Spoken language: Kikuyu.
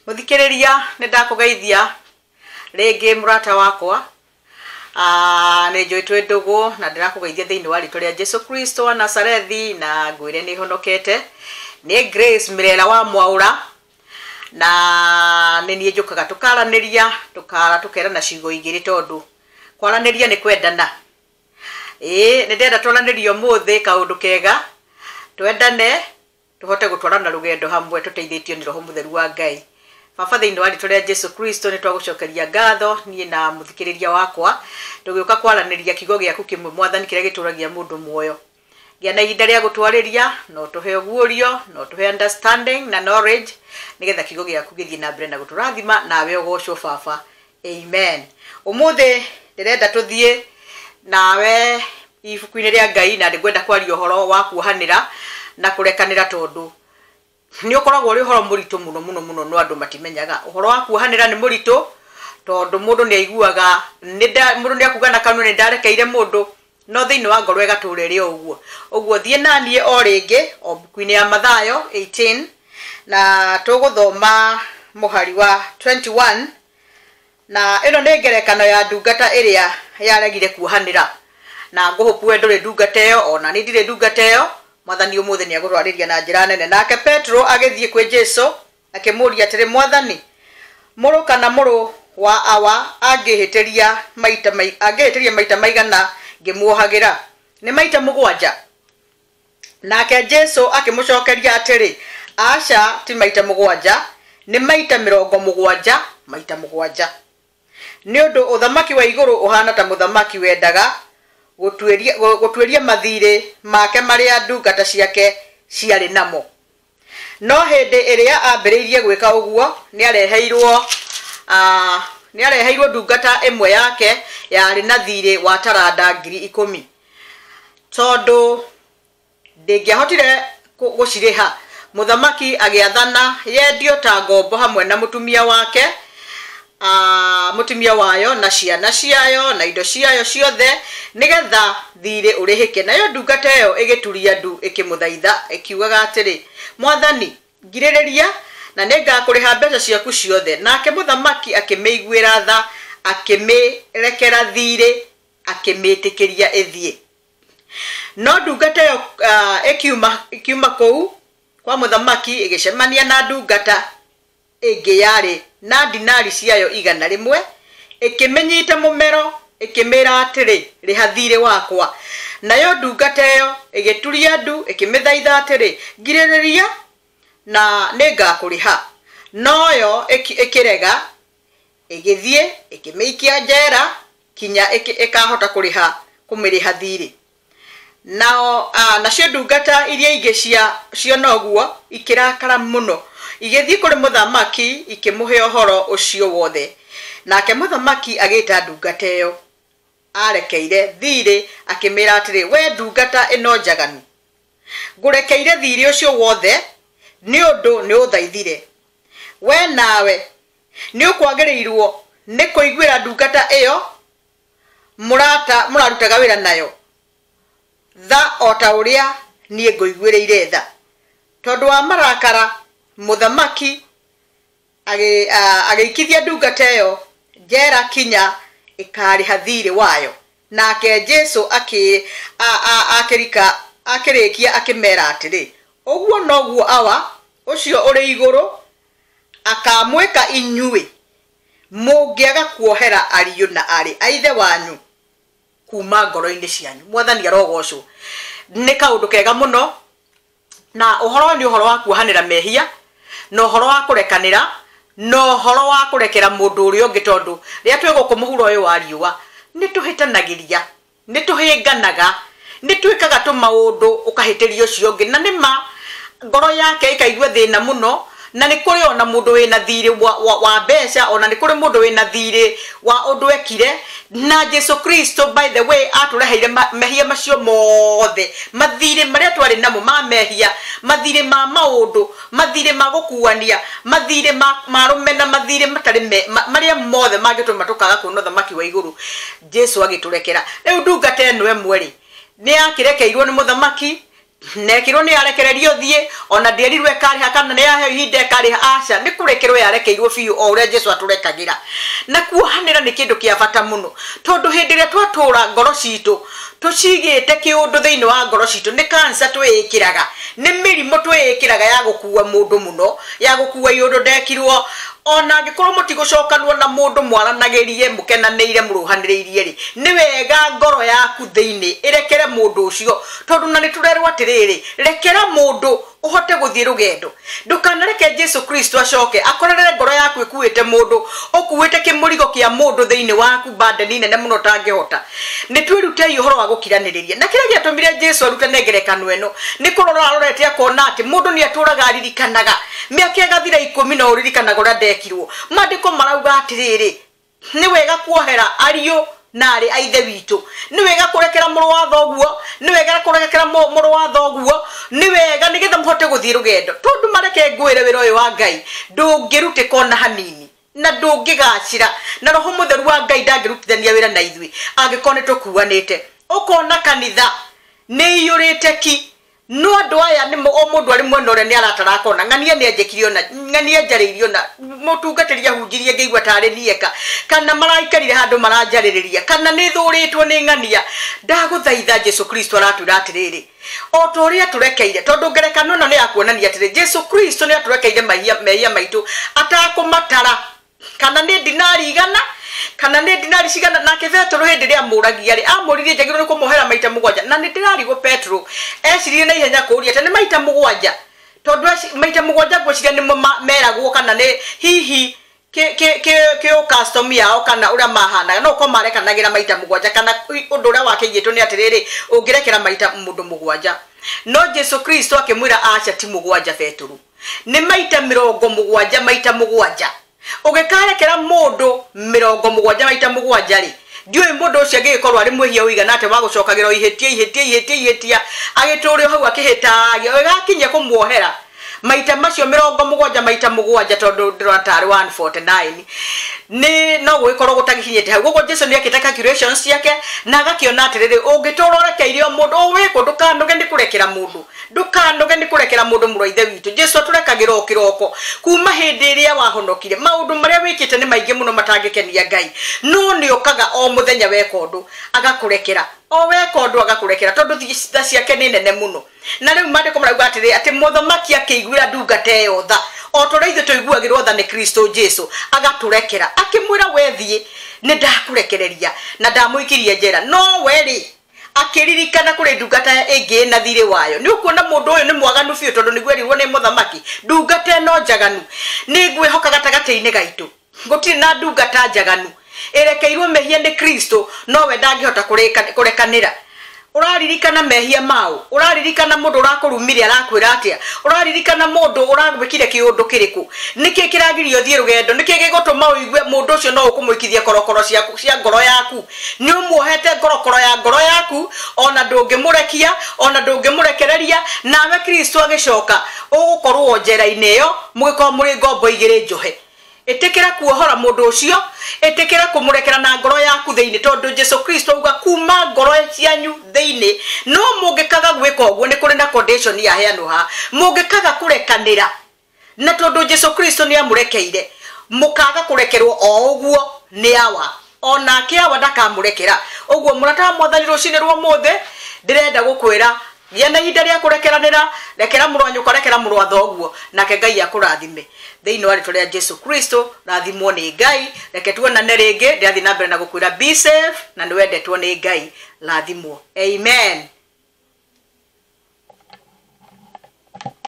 Mũthikĩrĩria, nĩ ndakũgeithia rĩngĩ, mũrata wakwa. Nĩ njũĩ twĩ ndũgũ na ndĩrakũgeithia thĩinĩ wa rĩtwa rĩa Jesu Kristo wa Nazarethi, na ngwĩre nĩ honokete. Nĩ Grace Mirera wa Mwaũra, na nĩ niĩ njũkaga tũkaranĩria, tũkara tũkerana ciugo igĩrĩ, tondũ kwaranĩria nĩ kwendana. Ĩĩ, nĩ ndĩrenda twaranĩrie ũmũthĩ kaũndũ kega, twendane, tũhote gũtwarana rũgendo hamwe tũteithĩtio nĩ Roho Mũtheru wa Ngai. Baba, thĩinĩ wa rĩtwa rĩa Jesu Kristo, nĩ twagũcokeria ngatho, niĩ na mũthikĩrĩria wakwa, tũgĩũka kwaranĩria kiugo gĩaku kĩmwe, Mwathani, kĩrĩa gĩtũragia mũndũ muoyo. Gĩa na ihinda rĩa gũtwarĩria, no tũhe ũguũrio, no tũhe understanding na knowledge, nĩgetha kiugo gĩaku gĩthiĩ na mbere na gũtũrathima, nawe ũgocwo, Baba. Amen. Ũmũthĩ ndĩrenda tũthiĩ nawe ibuku-inĩ rĩa Ngai, na ndĩngwenda kwaria ũhoro wa kuohanĩra na kũrekanĩra, tondũ nĩ ũkoragwo ũrĩ ũhoro mũritũ mũno mũno mũno, no andũ matimenyaga ũhoro wa kuohanĩra nĩ mũritũ, tondũ mũndũ nĩ aiguaga mũndũ nĩ akuga na kanua nĩ ndarekeire mũndũ, no thĩinĩ wa ngoro ĩgatũra ĩrĩ o ũguo ũguo. Thiĩ naniĩ o rĩngĩ o mbuku-inĩ ya Mathayo 18, na tũgũthoma mũhari wa 21. Na ĩno nĩ ngerekano ya ndungata ĩrĩa yaregire kuohanĩra, na ngũhũpu we ndũrĩ ndungata ĩyo, ona nĩ ndirĩ ndungata ĩyo. Mwathani ũmũthĩ nĩ agũtwarĩria na njĩra nene. Nake Petro agĩthiĩ kwĩ Jesu akĩmũũria atĩrĩ, "Mwathani, mũrũ kana mũrũ wa awa angĩhĩtĩria maita maigana ngĩmuohagĩra? Nĩ maita 7?" Nake Jesu akĩmũcokeria atĩrĩ, "Aca, ti maita 7, nĩ maita 70 maita 7. Nĩ ũndũ ũthamaki wa igũrũ ũhana ta mũthamaki wendaga gũtuĩria mathirĩ make marĩa ndungata ciake ciarĩ namo. No hĩndĩ ĩrĩa ambĩrĩirie gwĩka ũguo, nĩareheirwo ndungata ĩmwe yake yarĩ na thirĩ wa taranda 10,000. Tondũ ndĩngĩahotire gũcirĩha, mũthamaki agĩathana yendio ta ngombo hamwe na mũtumia wake, mũtumia wayo na ciana ciayo na indo ciayo ciothe, nĩgetha thirĩ ũrĩhĩke. Nayo ndungata ĩyo ĩgĩturia ndu ĩkĩmũthaitha ĩkiugaga atĩrĩ, 'Mwathani, ngirĩrĩria, na nĩngakũrĩha mbeca ciaku ciothe.' Nake mũthamaki akĩmĩiguĩra tha, akĩmĩrekera thirĩ, akĩmĩtĩkĩria ĩthiĩ. No ndungata ĩyo ĩkiuma kũu kwa mũthamaki, ĩgĩcemania na ndungata ĩngĩ yarĩ na dinari ciayo 100. Ĩkĩmĩnyita mũmero, ĩkĩmĩra atĩrĩ, 'Rĩha thirĩ wakwa.' Nayo ndungata ĩyo ĩgĩturia ndu, ĩkĩmĩthaitha atĩrĩ, 'Ngirĩrĩria, na nĩngakũrĩha.' Noyo ĩkĩrega, ĩgĩthiĩ ĩkĩmĩikia njera kinya ĩkahota kũrĩha kũmĩrĩha thirĩ. Nao nacio ndungata iria ingĩ cia ciona ũguo ikĩrakara mũno, igĩthiĩ kũrĩ mũthamaki, ikĩmũhe ũhoro ũcio wothe. Nake mũthamaki agĩta ndungata ĩyo arekeire thirĩ, akĩmĩra atĩrĩ, 'We ndungata ĩno njaganu, ngũrekeire thirĩ ũcio wothe nĩ ũndũ nĩ ũthaithire. We nawe nĩ ũkwagĩrĩirwo nĩ kũiguĩra ndungata ĩyo mũrata mũrarutaga wĩra nayo tha, o ta ũrĩa niĩ ngũiguĩrĩire tha.' Tondũ wa marakara, mũthamaki agĩikithia ndungata ĩyo njera kinya ĩkarĩha thirĩ wayo." Nake Jesu akĩrika akĩrĩkia akĩmera atĩrĩ, "Ũguo noguo Awa ũcio ũrĩ igũrũ akamwĩka inyuĩ, mũngĩaga kuohera ariũ na arĩ a ithe wanyu kuma ngoro-inĩ cianyu." Mwathani arogocwo. Nĩ kaũndũ kega mũno, na ũhoro ũyũ nĩ ũhoro wa kuohanĩra mehia, na ũhoro wa kũrekanĩra, na ũhoro wa kũrekera mũndũ ũrĩa ũngĩ, tondũ rĩrĩa twĩ gũkũ mũhuro ũyũ wa riũa, nĩ tũhĩtanagĩria, nĩ tũhĩnganaga, nĩ twĩkaga tũmaũndũ ũkahĩtĩria ũcio ũngĩ, na nĩ ma ngoro yake ĩkaigua thĩna mũno. Na nĩ kũrĩ ona mũndũ wĩna thirĩ wa mbeca, ona nĩ kũrĩ mũndũ wĩna thirĩ wa ũndũ ekire. Na Jesu Kristo, by the way, atũreheire mehia macio mothe, mathirĩ marĩa twarĩ namo ma mehia, mathirĩ ma maũndũ, mathirĩ ma gũkuania, mathirĩ ma rũmena, mathirĩ matarĩ marĩa mothe mangĩtũma tũkaga kuona ũthamaki wa igũrũ. Jesu agĩtũrekera. Rĩu ndungata ĩno ĩmwe rĩ, nĩ yakĩrekeirwo nĩ mũthamaki. Nekirwo nĩ yarekererio thiĩ, ona ndĩerirwo ĩkarĩha kana nĩ yaheo ihinda ĩkarĩha, aca, nĩ kũrekerwo yarekeirwo biũ o ũrĩa Jesu atũrekagĩra. Na kuohanĩra nĩ kĩndũ kĩa bata mũno, tondũ hĩndĩ ĩrĩa twatũra ngoro citũ tũcigĩte kĩũndũ thĩinĩ wa ngoro citũ, nĩ cancer twĩĩkĩraga, nĩ mĩrimũ twĩĩkĩraga ya gũkua mũndũ mũno, ya gũkua iũndũ ndekirwo. Ona angĩkorwo mũtigũcokanwo na mũndũ mwaranagĩrie mũkenanĩire mũrũhanĩrĩirie rĩ, nĩ wega ngoro yaku thĩinĩ ĩrekere mũndũ ũcio, tondũ na nĩ tũrerwo atĩrĩrĩ, rekera mũndũ ũhote gũthiĩ rũgendo. Ndũkanareke Jesu Kristo acoke akorerere ngoro yaku ĩkuĩte mũndũ, ũkuĩte kĩmũrigo kĩa mũndũ thĩinĩ waku, bandeni nene mũno ũtangĩhota. Nĩ twĩrutei ũhoro wa gũkiranĩrĩria. Na kĩrĩa gĩatũmire Jesu arutane ngerekano ĩno nĩ kũrora arorete akona atĩ mũndũ nĩ atũraga aririkanaga mĩaka ĩgathira 10 no ũririkanaga ũrĩa ndekirwo. Maandĩko marauga atĩrĩrĩ, nĩ wega kuohera ariũ na arĩ a ithe witũ, nĩ wega kũrekera mũrũ wa thoguo, nĩ wega kũrekera mũrũ wa thoguo, nĩ wega nĩgetha mũhote gũthiĩ rũgendo. Tondũ mareke ngwĩre wĩra ũyũ wa Ngai ndũngĩrutĩka ona hanini na ndũngĩgacĩra, na Roho Mũtheru wa Ngai ndangĩrutithania wĩra na ithuĩ angĩkorwo nĩ tũkuanĩte. Ũkona kanitha nĩ iyũrĩte ki, no andũ aya nĩ o mũndũ arĩ mwena ũrĩa nĩ aratara akona ng'ania nĩ anjĩkire ona ng'ania njarĩirie ona mũtungatĩri ahunjirie ngĩigua tarĩ nieka, kana maraikarire handũ maranjarĩrĩria, kana nĩ thũrĩtwo nĩ ng'ania. Ndagũthaitha, Jesu Kristo aratwĩra atĩrĩrĩ, o ta ũrĩa atũrekeire, tondũ ngerekano ĩno nĩ ya kuonania atĩrĩ, Jesu Kristo nĩ atũrekeire mehia maitũ atakũmatara, kana nĩ dinari 100 kana nĩ dinari cigana. Nake Petero hĩndĩ ĩrĩa amũragia rĩ, amũririe njagĩrĩirwo nĩ kũmuohera maita 7, na nĩ ndĩrarigwo Petero eciririe na ihenya kũũria atĩ nĩ maita 7, tondũ maita 7 ngwĩciria nĩmo meragwo, kana nĩ hihi kĩ custom yao kana ũrĩa mahanaga, no ũkorwo marekanagĩra maita 7, kana ũndũ ũrĩa wakĩigĩtwo nĩ atĩrĩrĩ, ũngĩrekera maita mũndũ 7. No Jesu Kristo akĩmwĩra aca, ti 7 Petero, nĩ maita 70 maita 7. Ũgĩkarekera mũndũ 70 maita 7 rĩ, ndiũĩ mũndũ ũcio angĩgĩkorwo arĩ mwĩhia ũigana atĩa wa gũcokagĩra ihĩtia ihĩtia ihĩtia ihĩtia, agĩtũre hau akĩhĩtagia, ũgĩgakinyia kũmuohera maita macio 70 maita 7, tondũ ndĩrona tarĩ 149, nĩ no gũgĩkorwo gũtakinyĩte hau. Koguo Jesu nĩ ekĩte calculations ciake na agakĩona atĩrĩrĩ, ũngĩtũra ũrekeire o mũndũ ũwĩkũ, ndũkanoge nĩ kũrekera mũndũ, ndũkanoge nĩ kũrekera mũndũ. Mũrũ wa ithe witũ, Jesu atũrekagĩra o kĩroko kuma hĩndĩ ĩrĩa wahonokire. Maũndũ marĩa wĩkĩte nĩ maingĩ mũno matangĩkenia Ngai, no nĩ ũkaga o mũthenya weka ũndũ agakũrekera, o weka ũndũ agakũrekera, tondũ tha ciake nĩ nene mũno. Na rĩu maandĩko marauga atĩrĩ, atĩ mũthamaki akĩiguĩra ndungata ĩyo tha, o ta ũrĩa ithuĩ tũiguagĩrwo tha nĩ Kristo Jesu, agatũrekera, akĩmwĩra we thiĩ, nĩ ndakũrekereria na ndamũikirie njera. No we rĩ, akĩririkana kũrĩ ndungata ĩngĩ na thirĩ wayo. Nĩ ũkuona mũndũ ũyũ nĩ mwaganu biũ, tondũ nĩguo erirwo nĩ mũthamaki, ndungata ĩno njaganu nĩ ngwĩhoka gatagatĩ-inĩ gaitũ gũtirĩ na ndungata njaganu ĩrekeirwo mehia nĩ Kristo, nowe ndangĩhota kũrekanĩra. Ũraririkana mehia mao, ũraririkana mũndũ ũrakũrumire arakwĩra atĩa, ũraririkana mũndũ ũragwĩkire kĩũndũ kĩrĩkũ, nĩkĩ kĩragiria ũthiĩ rũgendo, nĩkĩ gĩgũtũma ũigue mũndũ ũcio no ũkũmũikithia korokoro ciaku cia ngoro yaku. Nĩ ũmuohete ngorokoro ya ngoro yaku, ona ndũngĩmũrekia, ona ndũngĩmũrekereria. Nawe Kristo agĩcoka ũgũkorwo njera-inĩ ĩyo, mũgĩkorwo mũrĩ ngombo igĩrĩ njohe. Ĩtĩkĩra kuohora mũndũ ũcio, ĩtĩkĩra kũmũrekera na ngoro yaku thĩinĩ, tondũ Jesu Kristo auga kuma ngoro cianyu thĩinĩ. No mũngĩkaga gwĩka ũguo, nĩ kũrĩ na condition yaheanwo haha, mũngĩkaga kũrekanĩra, na tondũ Jesu Kristo nĩ amũrekeire, mũkaga kũrekerwo o ũguo nĩ awa, onake awa ndakamũrekera. Ũguo mũrata wa Mwathani, rũcinĩ rwa ũmũthĩ ndĩrenda gũkwĩra, gĩa na ihinda rĩa kũrekeranĩra, rekera mũrũ wa nyũkwa, rekera mũrũ wa thoguo, nake Ngai akũrathime thĩinĩ wa rĩtwa rĩa Jesu Kristo. Rathimwo nĩ Ngai. Reke tuonane rĩngĩ, ndĩrathiĩ na mbere na gũkwĩra be safe na nĩ wendetwo nĩ Ngai. Rathimwo. Amen.